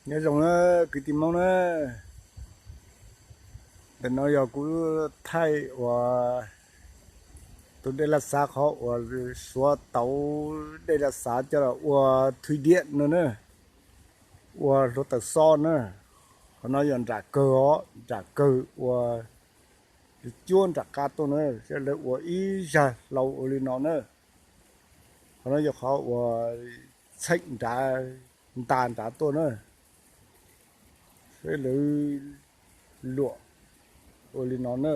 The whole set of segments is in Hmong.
Nyob zoo na kwv tij Hmoob na, ntawm no yog kuv thaij uas tus dej laj xav qhov uas Suav tauv dej laj xav coj los ua thwj diam no na, ua hluav taws xob na. Qhov no yog nram kawg os, nram kawg ua cuab nram qab tuaj na, seb lawv ua ib zaj hlau ua li no na. Qhov no yog qhov uas txheem nrad, ntas nrad tuaj na, seb lawv luam ua li no na.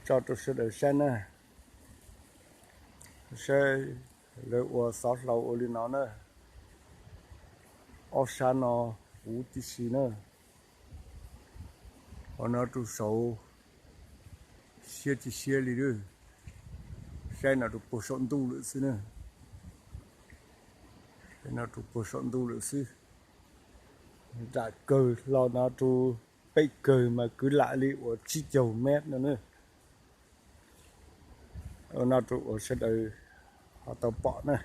Tso rau sawv daws saib na, saib lawv ua xov hlau ua li no na. Ob sab no huv tib si na. Qhov no rau saud siab tsis siab li, saib no rau puag saum ntuj lawm xwb na. No rau puag saum ntuj lawm xwb. Nram kawg hlo no rau pem kawg mas kwv lam li uas tsib caug mev no na. Ua no rau uas sawv daws ho tau pom na,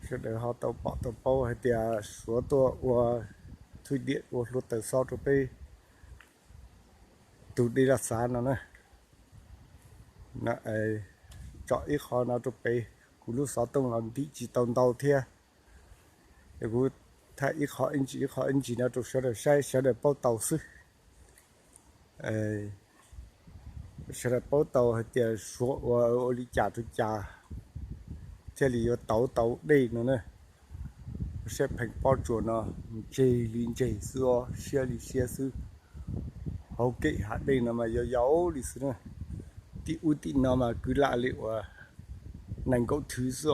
sawv daws ho tau pom tau paub hais tias Suav tuaj ua thwj diam ua hluav taws xob rau peb tus dej laj xav no na. Tso ib qho no rau pem, kuv lub xov tooj los ntim tsis tau ntau thiab, es kuv thaij ib qho ib ntsis ib qho ib ntsis no rau sawv daws saib sawv daws paub tau xwb. Sawv daws paub tau hais tias Suav ua ua li cas rau cas thiaj li yuav tauv tau dej no na. Saib pheej pob tsuas no ntseg li ntseg xwb os, siab li siab xwb. Hauv kem hav dej no mas yau yau li xwb na. Tim ub tim no mas kwv lam li uas nees nkaum thwv xwb.